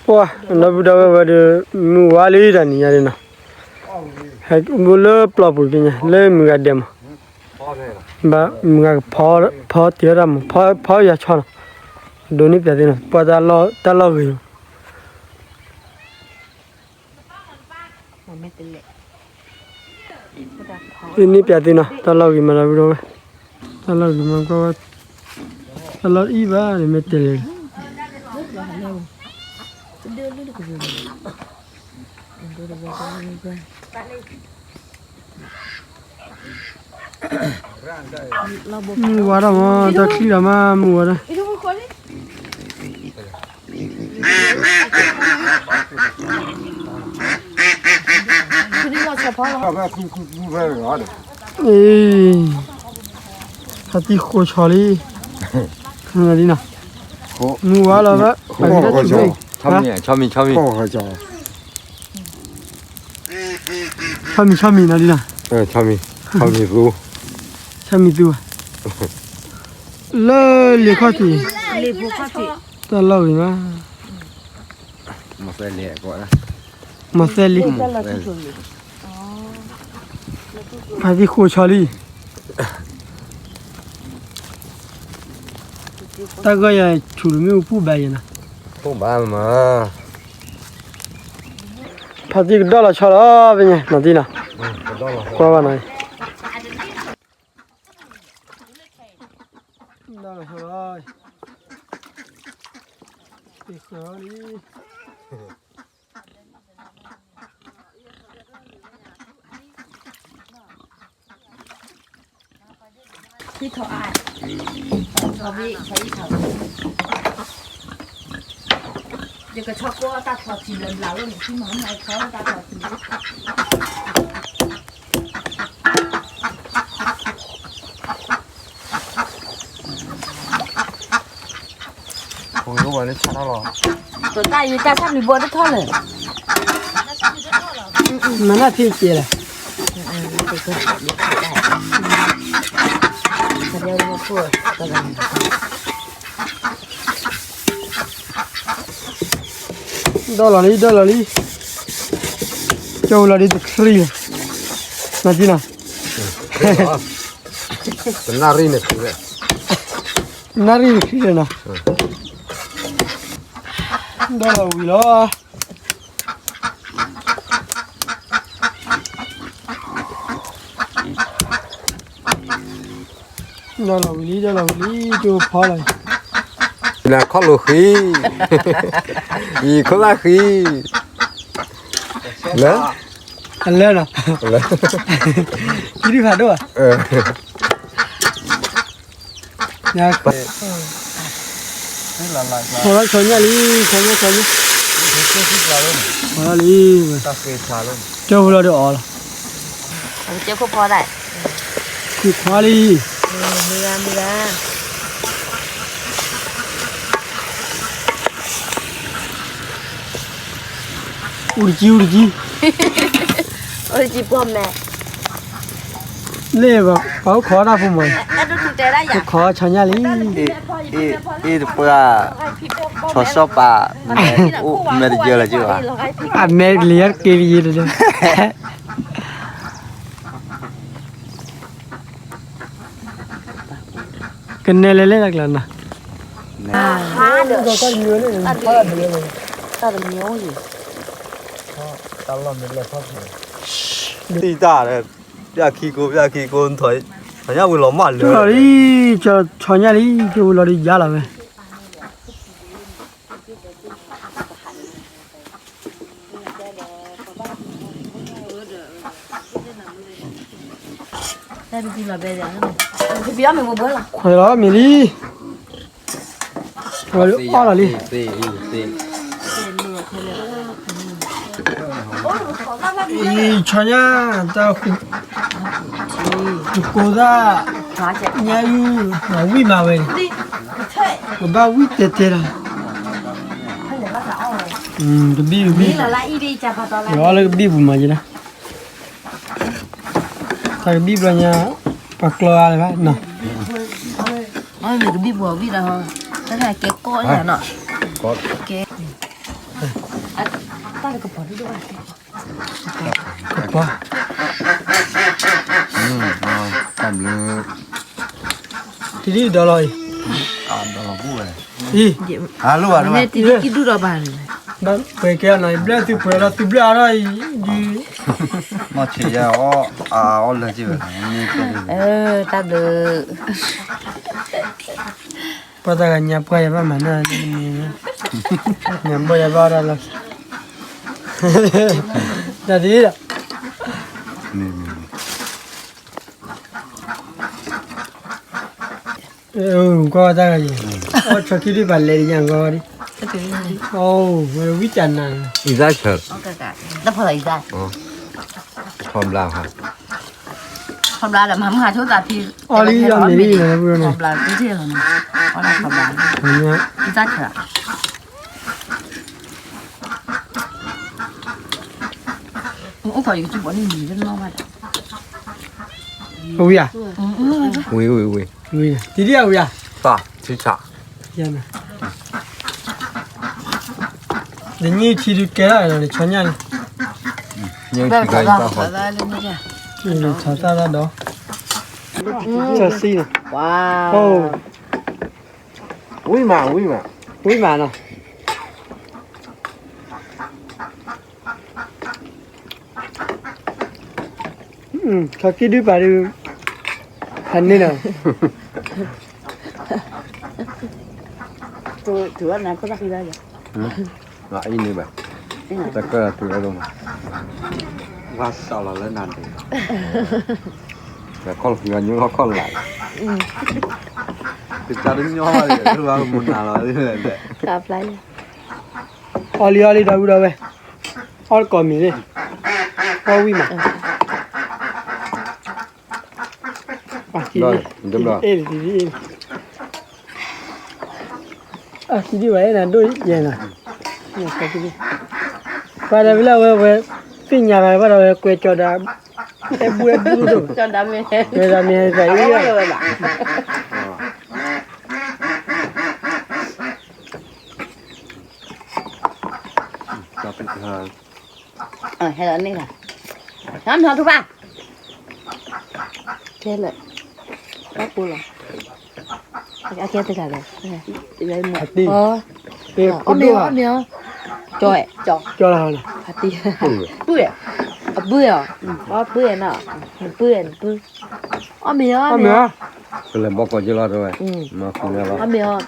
ပှၤ ဒီပုၢ်ဒီဝဲၢ်ဝဲဒီး မုၢ်ဝါလံတၢ်နံၤညါန့ၣ်နီၤ, ဟဲဘူးလၢပျီပူၤက့ၤညါ လၢမုၢ်ဂၤဒဲးမး, ဘၣ်မုၢ်ဂၤကဖီတ့ၢ်တၢ်မး, ဖီယၤဆီနီၤ, ဒိးန့ၢ်ပျးသ့နီၤ, ပှၤတၢ်လီၢ်ဂ့ၤမး န့ၢ်ပျးသ့နီၤ, တၢ်လီၢ်ဂ့ၤမး ဒီပုၢ်ဒီဝဲၢ်, တၢ်လီၢ်ဂ့ၤမးကွၢ်ဝဲ, တၢ်လီၢ်အံၤဘၣ်န့ၣ် မ့ၢ်တဲလဲၣ်, မုၢ်ဝါဒၣ်မး တၢ်ချံၣ်ဒီးမး မုၢ်ဝါဒၣ် ဖါတံၢ်ဃိးဆီလံ, မုၢ်ဝါလီၤဘၣ်, ဆီမံၤ ဆီမံၤ ဆီမံၤနီၤဒ်နီၤ, ဆီမံၤ ဆီမံၤသူ, လၢလ့ၤခီၣ်ထံး, တၢ်လီၢ်ဂ့ၤမး, မၤသဲလံ, ဖါတံၢ်ဃိးဆီလံ, တၢ်ဂီၢ်ယၤဆူၣ်တမ့ၢ်အိၣ်ဖှိၣ်ဘၣ်ယဲနီၤ, ဖှိၣ်ဘၣ်မး, ဖါတံၢ်ကဒီၣ်လီၤဆီလီၤ ဖဲညါ နီၤဒ်နီၤ, ကွၢ်ဘၣ်နီၤ လီၤလီၤလီၤ, ထံထီၣ်အါ, ထီၣ်ဘ့ၣ်ထီၣ်အံၤထီၣ်, ယကဆီကိးတၢ်ထီၣ်ထံလၢဘျးလီၤန့ၣ် ထံမၤမၤထီၣ်တၢ်ထီၣ်ထံ ပတၢ်ယတၢ်ဆၣ်ပျံၤဘီတထီၣ်လၢာ်, မၤနၢ်ဖံးကဲလၢာ်, ဒီလီၤလံ ဒီလီၤလံ, ကၠိလီၤဒ်တခရံာ်လီၤ, နကနၣ်ရံၣ်န့ၣ်, နၣ်ရံၣ်တခရံာ်လီၤနီၤ, ဒီလီၤဝံၤလီၤ. ဒီလီၤဝံၤလံ ဒီလီၤဝံၤလံ ကၠိဖီလီၤ, နခီၣ်လိာ်ဃံ, ယံၤခိၣ်သၣ်ဃံ, လၢ, အလၢနီၤ, ခံဒုဖးဒိၣ်ဧါ. ဖီလီၤဆီညၣ်လံ ဆီညၣ်ဆီညၣ်, ဖီလီၤလံ, ကၠိဝံၤလီၤဒီးအီၤလီၤ, ကၠိခိၣ်ဖီဒၣ်, ခိၣ်ဖီလံ, မုၢ်ဂၤမုၢ်ဂၤ အူတကံ အူတကံ, အူတကံပှီၢ်မဲာ်, လၢပှၤအိၣ်ခိးတၢ်ဖိမး, ခိးဆီညၣ်လံ, အ့ၣ်တပှၢ်, ဆီဆီၣ်ပာ်, အိၣ်မဲာ်တယၢလီၤက့ဘၣ်, အမဲာ်လံယက့လံယဲတဒၢ ကနဲလဲၤလဲၣ်တၢ်ကျါနီၤ, တၢ်လီၢ်မ့ၢ်လဲၤဖီၣ်ဖျဲး, တၢ်ဒီး, ပျၢ်ခံကိး ပျၢ်ခံကိး, ဆီညၣ်ဝံၤလီၤမၢ်လၢ, လီၤလံ, ဆီညၣ်လံ, ကၠိဝံၤလီၤဒီးယါလီၤဝဲ ခွဲးလီၤမ့ၢ်လံ, ဝဲအီၣ်လီၤလံ, အံၤ ဆီညၣ်, တၢ်ဃု, တကိးသၣ်, ညၣ်အုၣ်, ဝံၣ်မးဝဲ, ကဘၣ်ဝံၣ်တဲတဲလီၤ, တဘံၣ်တဘံၣ်, လီၤလၢကဘံၣ်ပူၤမးယဲဒၣ် တၢ်ကဘံၣ်ဘျီညါ, ပှၤကျီအါလၢၤဘၣ်နီၤ, မ့ၢ်ကဘံၣ်ပူၤဝံၣ်ဒီး, တၢ်ကဲကီၢ်ယၤနီၤ, ကဲ, တၢ်တကပီၤဒိၣ်ဒိၣ်ဘၣ်, ကပီၤ, တၢ်ဘျုး, တဒ်ဒီးလီၤအံၤ, ဒီးလီၤဘူၣ်ဝဲ, အံၤ, ဟါလိၣ်ဘၣ်ဒိၣ်ဘၣ်, တဒ်ကံၣ်ဒူၣ်ဒီးဘၣ်န့ၣ်, ပှဲၤကဲနီၤ ဘျဲၣ်သုပှဲၤလီၤသုဘျဲၣ်အါထီၣ်အံၤ, မ့ၢ်ဆံးယဲအီၣ်, အအီၣ်လၢက့ၤဝဲ, တၢ်ဘျုး ပှၤတဂၤညါပှၢ်ယၤဘၣ်မၤနၢၤ, ညါဘီၣ်ယၤဘၣ်အီၣ်တၢ်လီၤ, တၢ်ဒ်ဒီး, ကွၢ်တၢ်ဂၤယဲ, အီၣ်ဆီခံဒုပာ်လဲၤဒ်ညါကွၢ်ဒ်, အိၣ်ဝဲဝံၣ်တၢ်နၤ, အံသၣ်ဆၢ, တၢ်ဖီၣ်သးအံသၣ်, ထီဘျါ, ထီဘျါဒီးမၤမုၢ်ဟါဆိသးဖံ, အီၣ်လံအီၣ်လံ, ထီဘျါတထံၣ်လီၤ, အီၣ်လၢထီဘျါ, အံသၣ်ဆၢ အိၣ်ခိးယကစံးဘီန့ၣ်မံၤတနီၣ်ဘၣ်ဒီး, ဝံၤဧါ, ဝံၤဝံၤဝံၤ, တဒ်အဝံၤဧါ, တၢ်ထံဆး, ယနၤ, နညၣ်ထံဒုကဲထီၣ်ဒီးနဆီညၣ်န့ၣ်, ညၣ်ထံကဲထီၣ်, ဆီတၢ်ဒီး, ဆီစံၣ်န့ၣ်, ဝံၤမး ဝံၤမး, ဝံၤမးနီၤ. ဆီခံဒုပာ်ဒု, ဖးန့ၢ်နီၤ, တုၤဝဲနၤခိၣ်တၢ်ဃံလၢယၤ, အံၤန့ၣ်ဘၣ်, တကၢၢ်တုၤဝဲဒိၣ်မး, ဝါစးလီၤလၢနၤဒံး, ခီၣ်လီၤညိလီၤခီၣ်လၢ်, ကစၢ်တညီဘၣ်, မူနၤလီၤ, အီၣ်လံအီၣ်လံဒီပုၢ်ဒီဝဲၢ်, အီၣ်တကိးမံၤလံ, အီၣ်ဝံၣ်မး, အခံဒံ, အ့ၣ်လံ, အခံဒံဘၣ်အဲၣ်နၤဒိၣ်ယဲၢ်နၤ, ပှၤဒီးဝဲလၢအဝဲဝဲ, သ့ၣ်ညါဘၣ်ဘၣ်ဒီးဝဲကွဲးကၠီၤဒၣ်, အဲၣ်ဘူအဲၣ်ဘူဒိၣ်, ကၠီၤဒၣ်မ့ၢ်, ကၠီၤဒၣ်မ့ၢ်ဟဲသးအံၤ, ဟဲလီၤန့ၣ်, ဟဲမ့ၢ်ဟီထူဘၣ်, ကဲလၢာ်, တၢ်ပူၤလီၤ, အကဲတဂၤလဲၣ်, အီၣ်မ့ၢ်အီၣ်မ့ၢ်အီၣ်, ကၠီ, ကၠီလီၤ, ပုၢ်, အပုၢ်အီၤ, အီၣ်ပုၢ်နီၤ, နပုၢ်, နပုၢ်, အီၣ်မ့ၢ်အီၣ်မ့ၢ်အီၣ်, ကလဲၤဘီက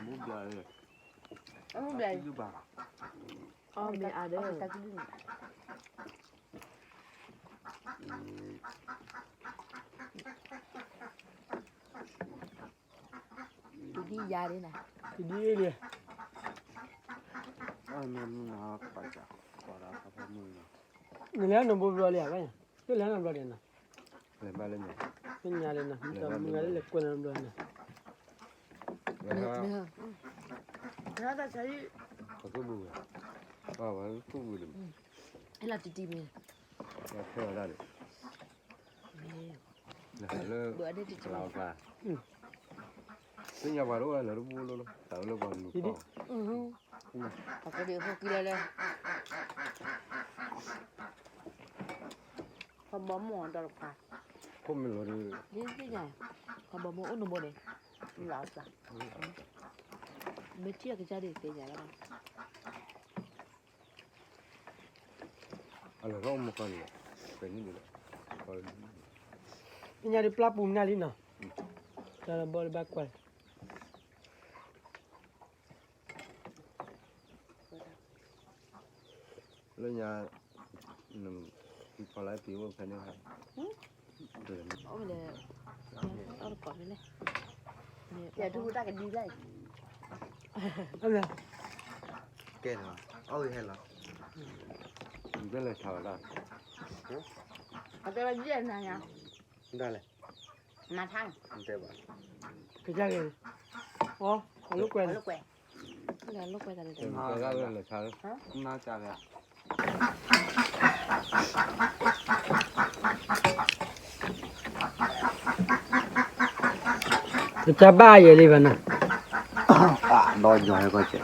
ီးက့ၤလီၤတဲဝဲ, အီၣ်မ့ၢ်အီၣ် တဒ်ယၤဒ်နၤ, တဒ်အ့ၣ်လံ, နလဲၤနဘိဘျီလံဧါ, ဘၣ်ညါ, တလဲၤနဘျီဒ်နၤ, လၢညါလံနၤ, မုၢ်တမုၢ်ဂၤလၢလဲၤကွဲးနဘျီနၤ, လၢတၢ်ဆါဟံၣ်, ပကဘုဝဲ, ပှၤဝဲသူၣ်ဘုလံ, ဟဲလီၤတံၢ်တံၢ်မ့ၢ်, ဖဲဝဲဒၣ်န့ၣ်, လၢ, လၢပျါ, သ့ၣ်ညါပှၤတအိၣ်လၢတဘူၣ်လိၣ်လီၤ, တၢ်လၢပှၤမုၢ်ကီၢ်, ပှၤကဒုးဟိကံလၢလၢ, ပှၤဘီမုၢ်ဒီးတခွါ, ခိၣ်မ့ၢ်လီၤဒီး, ပှၤဘီမုၢ်အိၣ်နဘိန့ၣ်, လၢပျါ, မ့ၢ်ထံၣ်အကစၢ်ဒ်သ့ၣ်ညါလီၤ. အလီၢ်အိၣ်မူကီၢ်န့ၣ်, ပှဲၤန့ၣ်ဒ်လဲၣ်, သ့ၣ်ညါဒ်ပျၢ်ပူၤမနုၤလံနီၤ, တၢ်လၢဘီလၢဘၣ်ကွၢ်, လၢညါ, ဖီလာ်ဖံအိၣ်ဖဲန့ၣ်, အိၣ်မ့ၢ်လဲၣ်, အီၣ်တကိးမ့ၢ်လဲၣ်, ယတူၢ်တၢ်ကဒံလၢ, ကဲနီၤ, အီၣ်ဝံၤဟဲလီၤ, ဘၣ်လဲၤထီၣ်ဝဲဒၣ်, အတဲဝဲယဲၢ်နၤညါ, ဒၣ်လဲၣ်, နၤထါန့ၣ်, တဲဘၣ်, ကစၢ်က့ၤ, အီၣ်, အလိာ်ကွဲ, အလိာ်ကွဲ, လၢလိာ်ကွဲတၢ်န့ၣ်တၢ် ပကဘၣ်ယဲၢ်လံဘၣ်နၤ, ဒီးယွၤဟဲကီၢ်စဲး,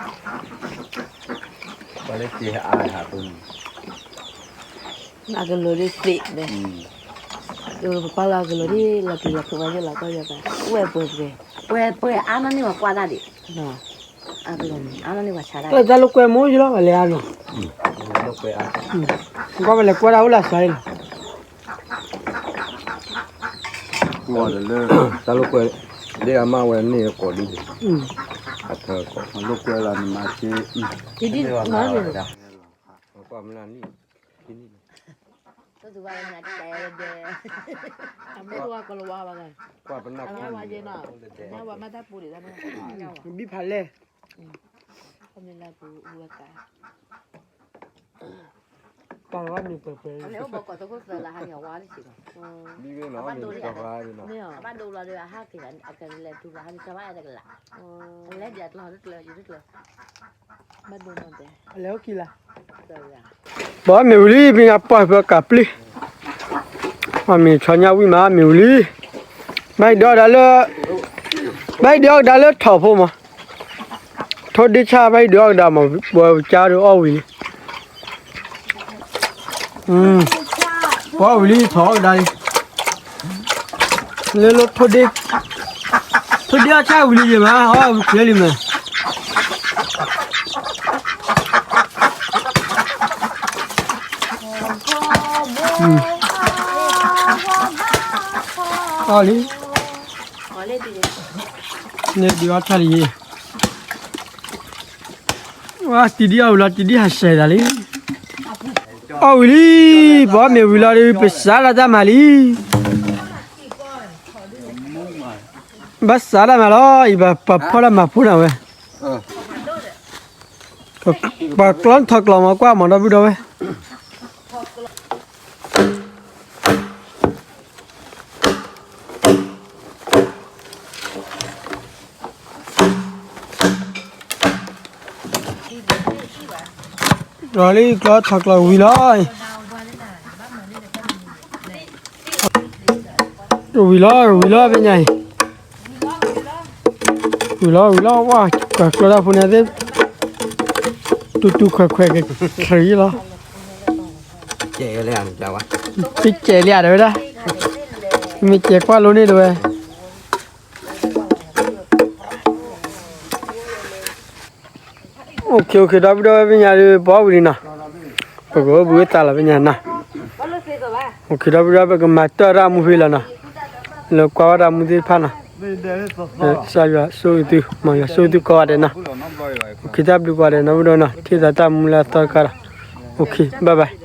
ပှၤလၢစ့အါဟးပူၤ, အကလီၤဒ်သ့ၣ်န့ၣ်, ပပာ်လီၤအကလီၤဒ်လီၤပျံၤလီၤဖုးမးယဲၢ်လီၤကီၢ်ယဲၢ်ဘၣ်, ဝဲၢ်ပှဲၤပှဲၤ, ပှဲၤပှဲၤအါနီၢ်န့ၢ်ပှၤကွၢ်တၢ်ဒံး, အကလီၤန့ၣ် အါနီၢ်န့ၢ်ပှၤဆါတၢ်, တၢ်လိာ်ကွဲမ့ၢ်ယလီၤ ပလဲၤအါနီၤ, ကွၢ်ပလဲၤကွၢ်တၢ်အိၣ်လၢအစးအံၤလီၤ တၢ်လိာ်ကွဲ, ဒ်အမါဝဲန့ၣ်ကိးဒ်န့ၣ်, အထၢကိး, လိာ်ကွဲလီၤနမၤသ့, ကွၢ်မနၤနံၣ်, ကွၢ်ပနၢ်, ဘံဖးလဲၣ်, ပှၤမ့ၢ်ပှဲၤပှဲၤ, ဘၣ်ဒိလီၤဒီးအဟးက့ၤ, အကလဲၤတူၢ်လီၤဟးက့ၤ ကဘၣ်အဲၣ်တကလး, လဲၤဒ်အကျီၢ်တကျၢၤ ယတကျၢၤ, ဘၣ်ဒိလီၤတဲ, လဲၤအိၣ်ခံလၢ်, ဘီမ့ၢ်ဝံၤလံ ပညါပှၢ်ဖဲကးပျံၤ, ဘီမ့ၢ်ဆီညါဝံၣ်မး မ့ၢ်ဝံၤလံ, ဘၣ်ဒုးအီၣ်ကဒါလၢ, ဘၣ်ဒုးအီၣ်ကဒါလၢထီၣ်ဖိမး, ထိၣ်ဒ့ဆၣ်ဘၣ်ဒုးအီၣ်ကဒါမး ပဝဲပကါဒုးအီၣ်ဝံၤလံ ပှၤဝံၤလံထီၣ်အီၣ်ကဒါလံ, လၢလၢထိၣ်ဒ့, ထိၣ်ဒ့အီၣ်ဆၣ်ဝံၤလံယမး အီၣ်ဝံၤချ့လံမး, အီၣ်လံ, န့ၣ်ဒုးအီၣ်ဆၣ်လံယဲ, ဝါတံၤဒံၣ်အီၣ်ဝံၤလီၤ တံၤဒံၣ်ဟးဆှဲးတၢ်လံ, အီၣ်ဝံၤလံ, ဘီမ့ၢ်ဝံၤလီၤဒီး ပစးလီၤတၢ်မၤလံ, ဘၣ်စးတၢ်မၤလီၤ အံၤဘၣ်ပှၤဖီၣ်တၢ်မၤဖိနၤဝဲ, ပှၤကျီထီၣ်ကျီမၤကွၢ်မၤဒီပုၢ်ဒီဝဲၢ် လီၤလံ ကျီထီၣ်ကျီဝံၤလီၤ, ဝံၤလီၤ ဝံၤလီၤ ဖဲညါအံၤ, ဝံၤလီၤ ဝံၤလီၤ ဝါ ကွၢ်ကျီတၢ်ဖိန့ၣ်သ့ၣ်, တူတူခွဲးခွဲးကထြံလီၤ, တကဲးလံတဲဝဲဒၣ်, မ့ၢ်ကဲးကွၢ်လိန့ၣ်တဲဝဲ အိၣ်ခ့ အိၣ်ခ့ ဒီပုၢ်ဒီဝဲၢ် ဖဲညါဒီး ပအီၣ်ဝံၤလံနီၤ, ပကအိၣ်ဘှံးအိၣ်သါလီၤဖဲညါနီၤ, အိၣ်ခ့ ဒီပုၢ်ဒီဝဲၢ် ပကမၤတၢ်တၢ်မူဖဲလီၤနီၤ, လၢကွၢ်ဝဲတၢ်မူသ့ၣ်တဖၣ်နီၤ, ကစၢ်ယွၤဆိၣ်ဂ့ၤသု မ်ယွၤဆိၣ်ဂ့ၤသုကိးဂၤဒဲးနီၤ, အိၣ်ခ့ တၢ်ဘျုးကိးဂၤဒဲးနီၤ ပုၢ်ဒီဝဲၢ်နီၤ, ထံၣ်သးတၢ်မူလၢအသီတခါဒီး, အိၣ်ခ့ bye bye.